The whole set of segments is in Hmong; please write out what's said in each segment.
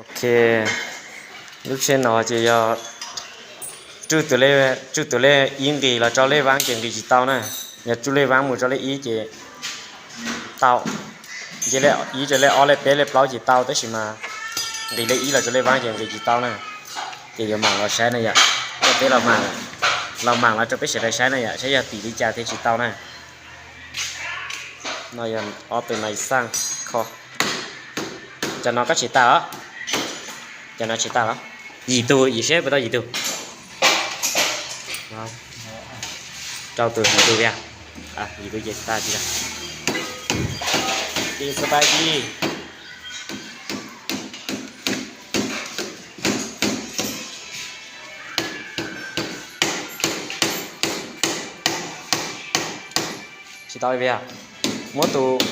Ok, lub tsheb no ces yog tsuj tus lej, tsuj tus lej ib nqis los rau lej vaab ces nqis tsis tau na. Yog tsuj lej vaab mus rau lej ib ces tau, nce lej ib rau lej ob lej peb lej plaub ces tau, tab sis mas nqis lej ib los rau lej vaab ces nqis tsis tau na. Ces yuav mam los saib na yom, peb los, los mam los rau peb sawv daws saib na yom, saib yog tim li cas thiaj tsis tau na. No yog ob tus nais xaj kho. Cov no koj tsis tau os. Cov no tsis tau los? Yim tug, yim seb puas tau yim tug. Rau tus, yim tug tiag. Yim tug ces tau tsis tau. Ib xab pab ib. Tsis tau li, muab tus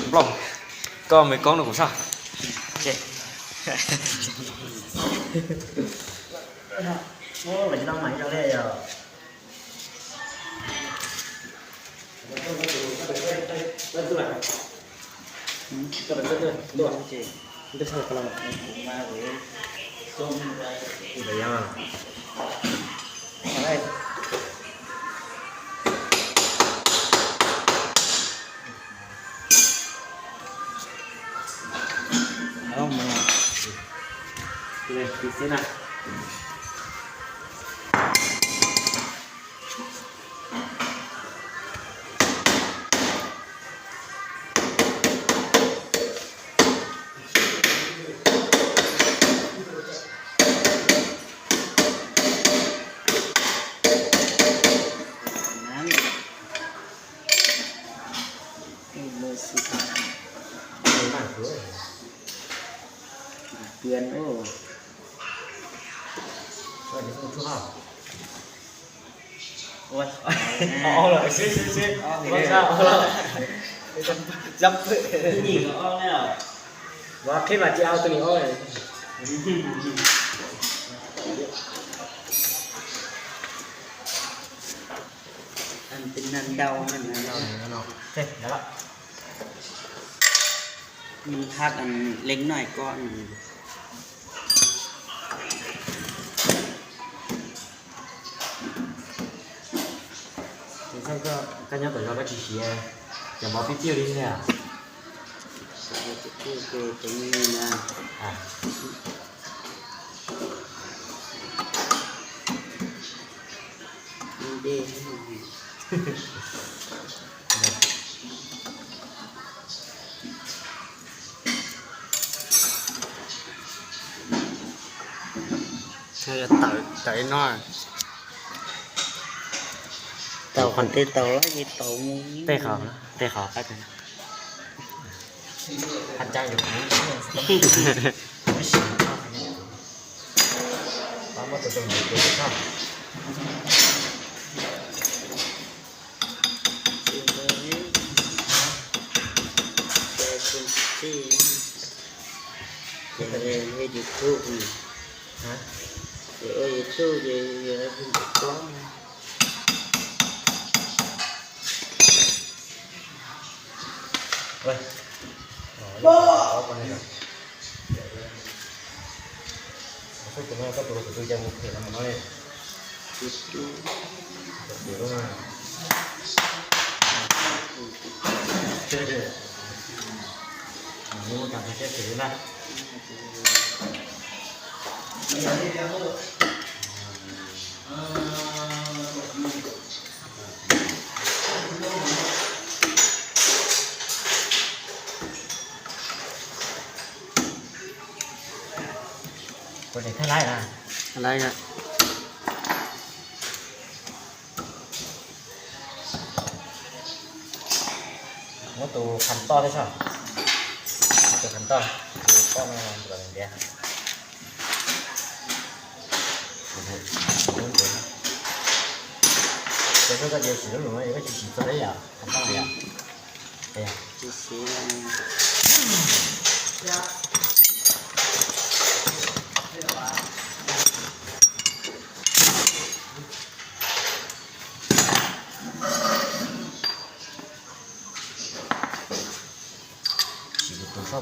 nplooj, koj mus koob no kuv soj. Ăn tin nhắn đâu nên là nó, nó mình hát ăn lính nói con. Koj nyob tom zos koj tsis siv cov mov pib piuj li thiab? Tawm no, tau qhov tej tau lawm, tau mus tej qhov, tej qhov qab. Ces ua YouTube, ces ua YouTube ces yog hu npaum ko. Kuv tseem thaij laib na. Laib na. Muab tus khas toj thiab soj. Muab tus khas toj, tus toj no los ntiav. Ces koj tias sim lub lus no es koj tsis sim txog li yom, khas toj yom. Sim tus soj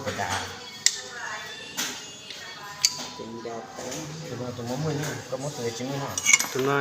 puas tas. Tus no, tus no muaj nyiaj, koj muab tus tsis muaj nyiaj. Tus no.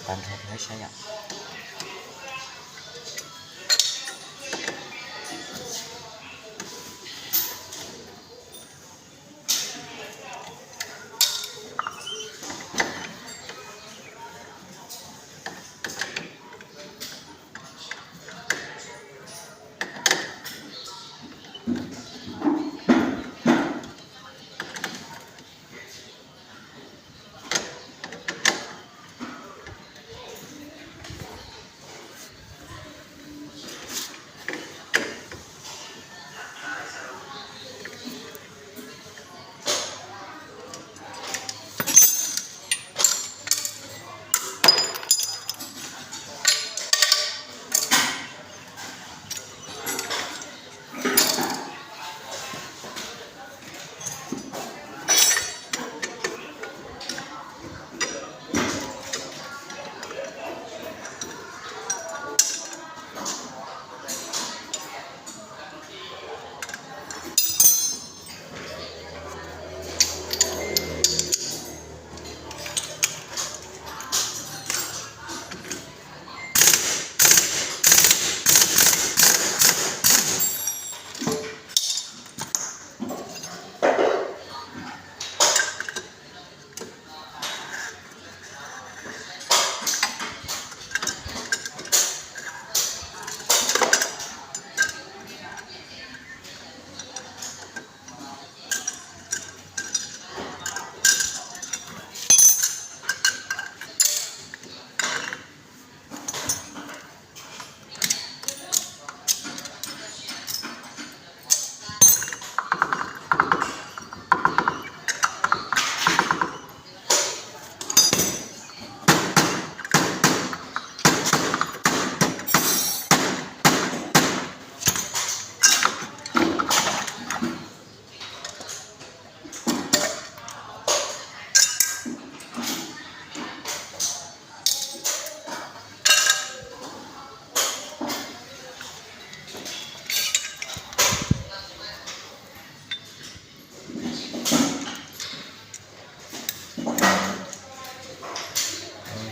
Tau nrho thiab saib yom.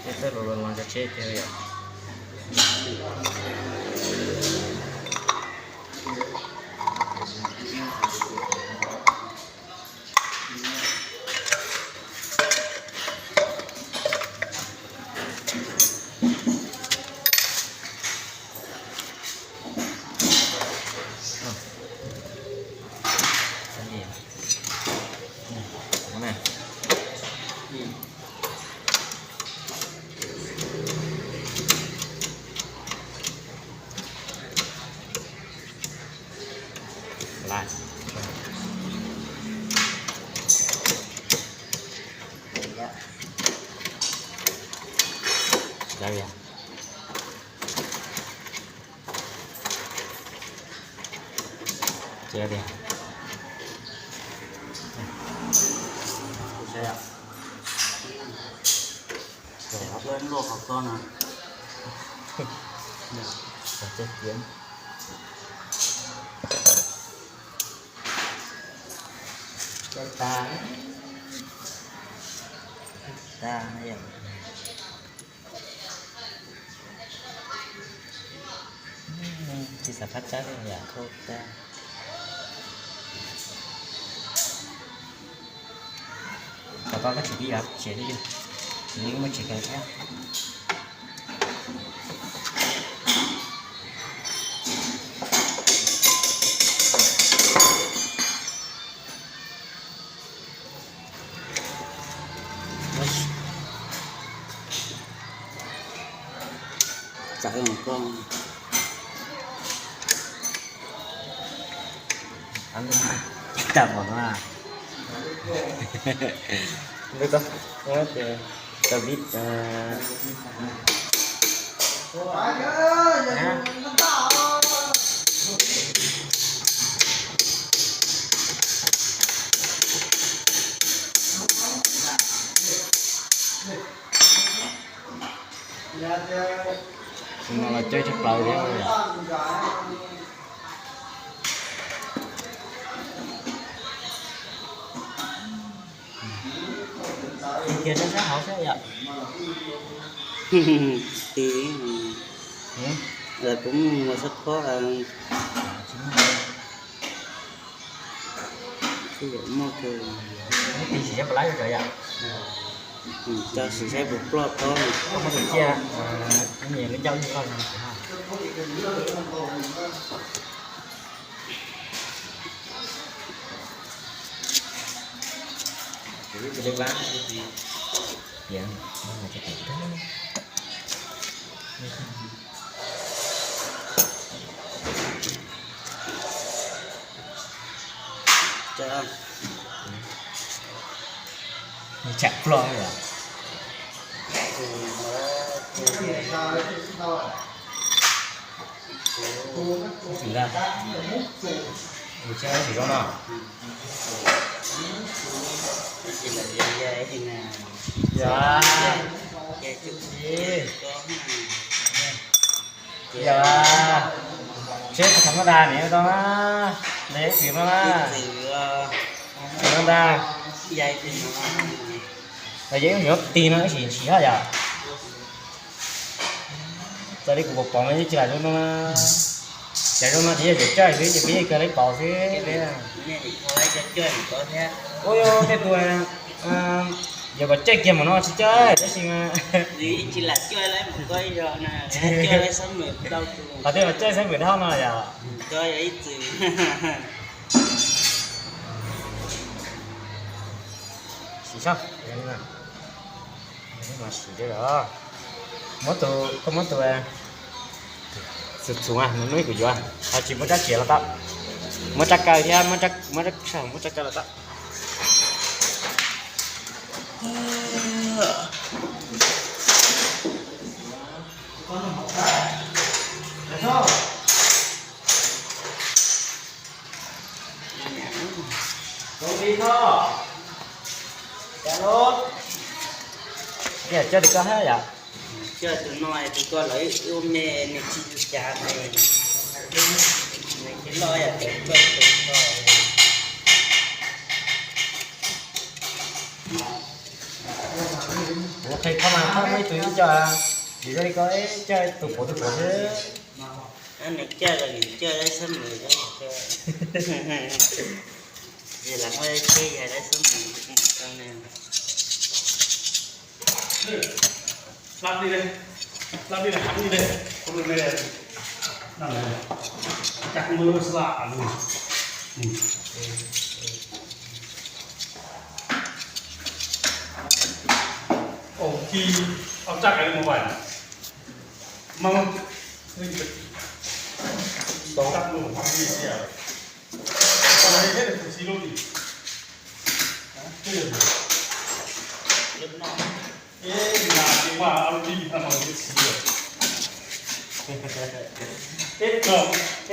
Tej txawj los los los cov tsheb kiag yom. Laj. Laj. Cia tiag. Luaj hauv koj no. Cov tiab. Coj tag. Tag na yom. Tsis xav phab tsab li yom, khau tag. Qhov Koj koj tsis tib yog tsev li, nws muaj tsev kawg thiab. Tsam koj tam mos no. Tau vib. Tus no los cawj tshaj plaws thiab. Tis kiag sab sab hauv xwb yom. Tis, lawv kuv mus sab pob. Tis sim saib puas laib yom. Tis sim saib puas ploj pob. Koj muab tus ciaj, ib me li ncauj ib loj no. Tias, tsam ploj yom. Tsis da, tus tshiab tsis zoo no. Yog, yog, tsheb thaum no dag niam tau na, ntes ib txwm no na, txwm no ntag. Los yeej yuav tig no ib sim sim haj yom. Txawm li kuv pom pom no yeej tsis lam zoo no na. Cas zoo no ces yog cov coj xwb ces peb yeej kawg li pom xwb. Ua yog tej tus yog kom caij kiag mas no tsis caij tab sis mas tsis lam caij, qhov twg los caij xab mwm dhau no yom. Sim saib, sim os, muab tus, koj muab tus txhuv txhuv nws hnub ib kuv yuav, ho tsis muab rab riam los tau, muab rab kaw thiab, muab rab kaw los tau. Coj tus koj hab yom. Coj tus no, tus ko lawv ua me nws tsis ua cas, nws tsis loj yam tus koj tus ko. Kuv qhia koj mas, koj muaj ib tug ib co, vim zoo li ko coj tus puav tus puav xwb. Nws coj los nws coj lawv xab mwm, ces lam muaj tsheb yog lawv xab mwm. Eb,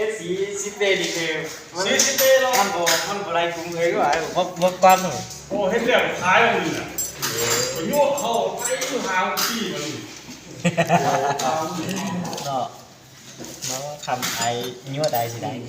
eb, xib xib pe li, xib xib pe los, hab npus, hab npus lais kuv nqe lub, muab pab no. No, no, kham ais nyuaj dais tsis dais.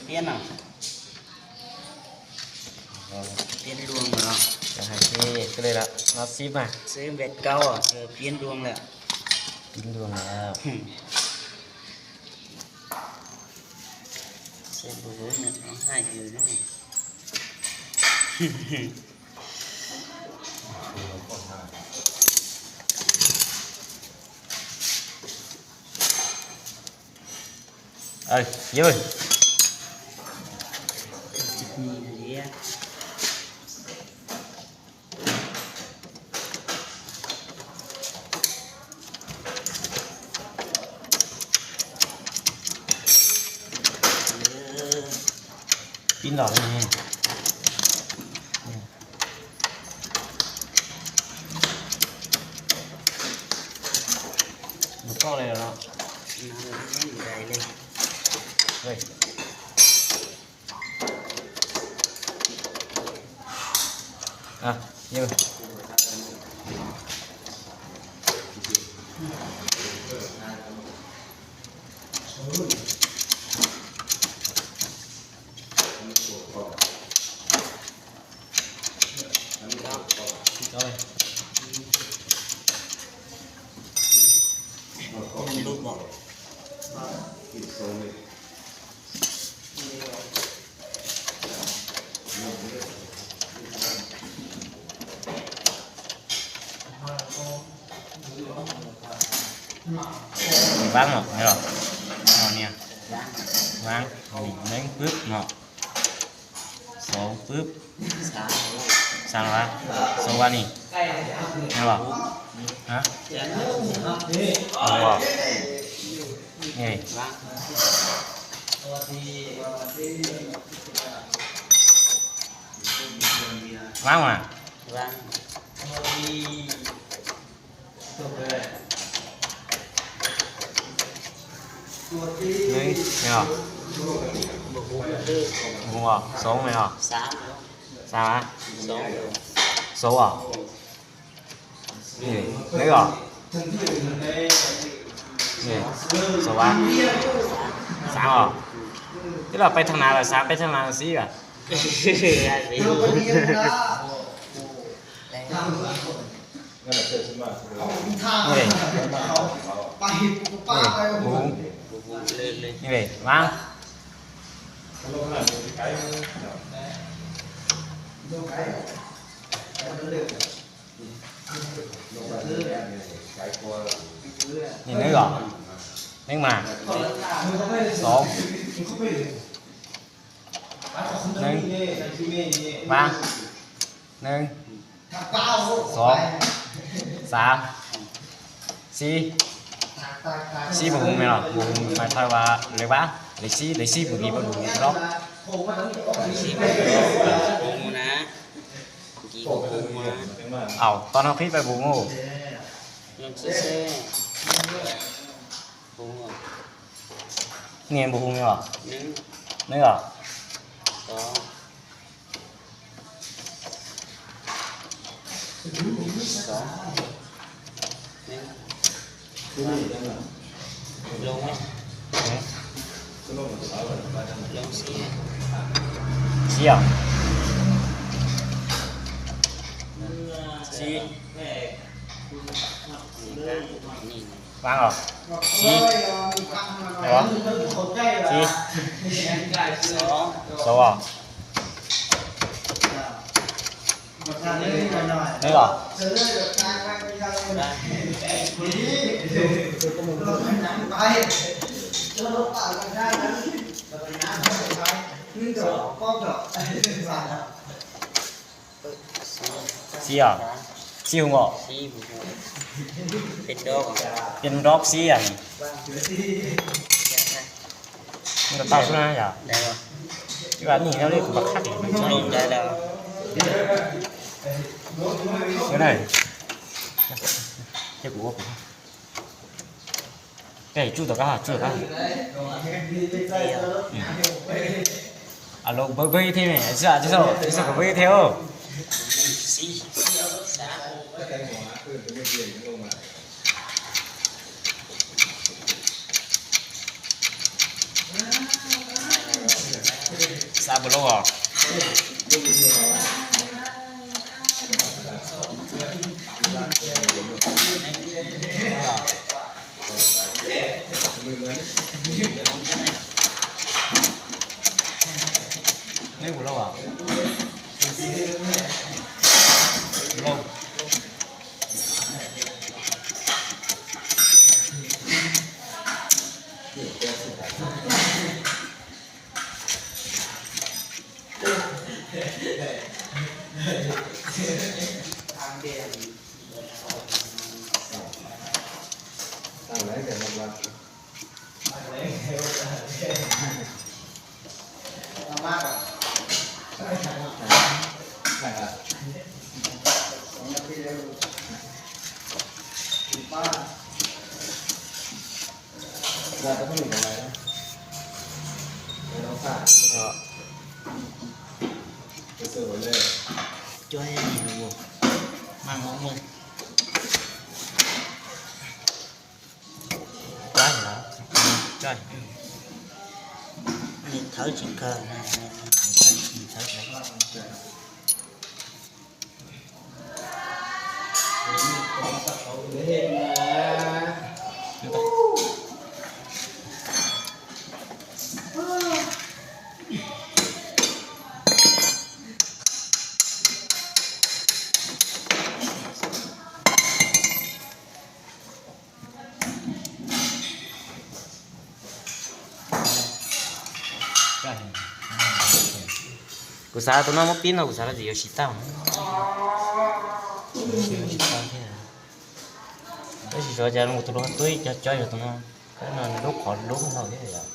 Pieb no. Pieb luag no. Hais tias, no xib mas. Xib npet kaub, pieb luag lawm. Pieb luag lawm. Xem bùi hối nó có hai người nữa này. Ơi, Diệp ơi. Pib los ne. Mus toj li no. Vab no, no niag. Vab, nws pwb no. Xav pwb. Xav los, xav vab ni. No los. Hab. Vab mas. Nws, nws os. Mus os, xav nws os. Xav mas. Xav os. Nws os. Xav mas. Xav os. Twb los peb thaj nav los xav peb thaj nav xwb as. Vab. Nws os. Nws mas. Xov. Nws. Vab. Nws. Xov. Xav. Xib. Xib mus hu me los mus hu me thawj vas lawv vab lawv xib lawv xib mus kis pab mus hu los. Au, tau no qhib pab mus hu. Niag mus hu me los. Nws os. Xib os. Xib. Vab os. Xib. Xib. Xov os. Nws os. Xib os. Xib hu os. Peb nrov xib as. Nrov tau xwb na yom. Ib vas nij no li kuv pas khab. Ces kuv ua kuv. Ces tsuj tom kab, tsuj tom kab. Alo, npawb npawb ib thiab, tsis tau, tsis tau kom npawb ib thiab. Ua lauj os. Neb ua lauj os. Ua lauj. Cuab, cuab, nws thawv tsis kawg, nws thawv tsis kawg. Kuv xav tus no muab pib no kuv xav tias yuav tsis tau. Tab sis xyov cas tus lub twb cov cov yog tus no, kab no lub qhov lub no thiab yom.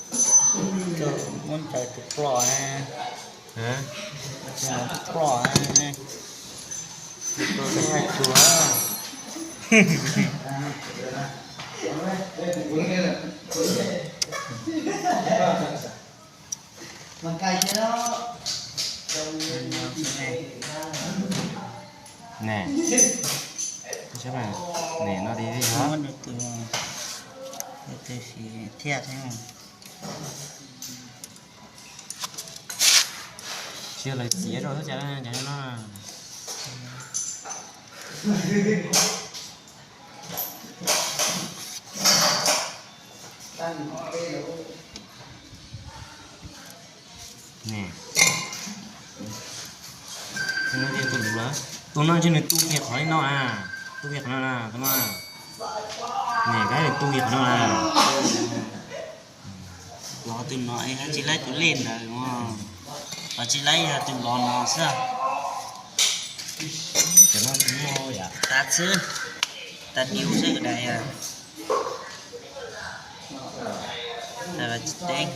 Muab ncaws tus ploj ne. Tus ploj ne. Tus ploj tsis haj tshua. Ne, ne no di thiab thiab. Tsis yog lawv txiav rau xwb cas no. Tus no ntshe nws tu kiag qhov li no na, tu kiag qhov no na, tus no. Nws kav nws tu kiag qhov no na. Los tus no es tsis laib tus lej ntawd, los tsis laib yog tus los no xwb. Cov no tsis muaj yam tas xwb, tas diu xwb dais. Tas los tsis teb.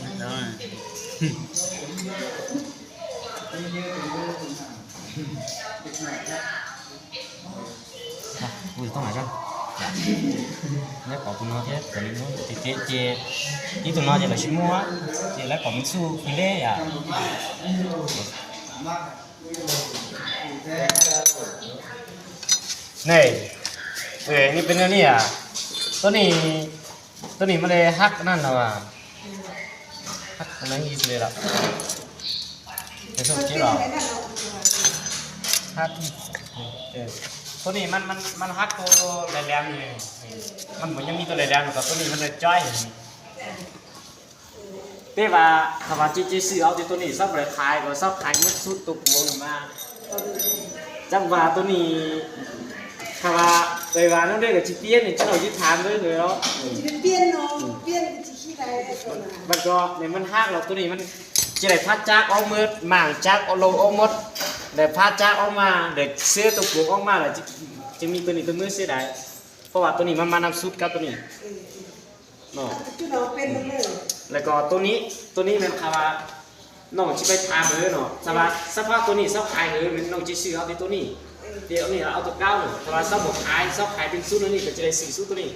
Ua tau mas, lawv kom tus no thiab, ces ib tug no ces lawv tsis muaj, ces lawv kom me xu fwj leb yom. Ne, nej peb no ne, tuab ni, tuab ni mas le hab na no, hab no ib li los, tuab ni mas hab tuab laj lev, mas puas nyob me tuab laj lev no, tuab ni mas le cob. Tej vas, thaum vas tsis tsis xwm ob tug tuab ni xob mus khaiv, kom xob khaiv muab xub tus puav no mas. Txaj vas tuab ni, thaum vas, vas no dej kom tsis piab nws tsis tau tsis tham ntawd os. Vas ko nws mas hab los tuab ni mas tsis daim phab tsab ob mab, mas tsab ob laug ob mab, daim phab tsab ob mab, daim xwb tus puav ob mab lawm, tsis me tuab ni tus mab xwb daim. Phoj vas tuab ni mas mas nam xub kab tuab ni. Lawv kom tuab ni, tuab ni mas qhov vas no tsis pais tham lawm no, thaum vas xob phoj tuab ni xob khaiv lawm no tsis xwm ob tug tuab ni. Ces tuab ni ob tug kaub no, thaum vas xob mus khaiv, xob khaiv peb xub no ni kom tsis daim xwm xub tuab ni.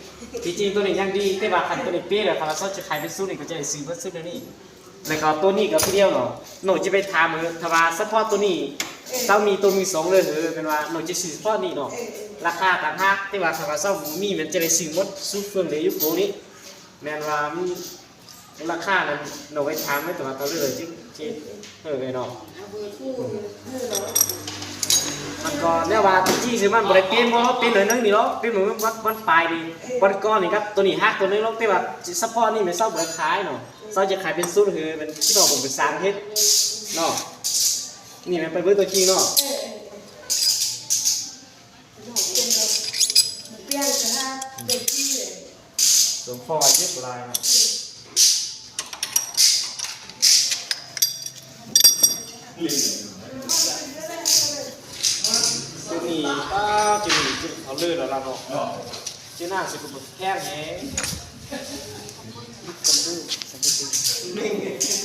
Tsis tsis tuab ni yaj di, tej vas qhov tuab ni peb lawm, thaum vas xob tsis khaiv peb xub ni kom tsis daim xwm peb xub no ni. Lawv kom tuab ni kom pib diau no, no tsis pais tham lawm, thaum vas xob phoj tuab ni, tau me tuab me xoov lawm, no tsis xwm phoj ni no. Laj qha tas hab, tej vas thaum vas xob mus me mas tsis daim xwm muab xub fwj le yub puav ni. Mas vas Laj khaj no, nws ua tham meb tus hais tau lwj lawm tsis, tsis hwm no. Mas koj neb vas tus cij xwb mas npaum li peb muab peb lawv neeb ni los peb mus muab pais li, pab koj ni kab tus nim hab tus neeb los peb vas tsis xab phob ni mas xab npaum li qhais no, xab tsis qhais peb xub hwm tib no kuv xav thiab no. Nim mas pais peb tus cij no. Tus nim pab tus nim tus qhov lwj los laj no, tus naj tsis kuv tus thab ne.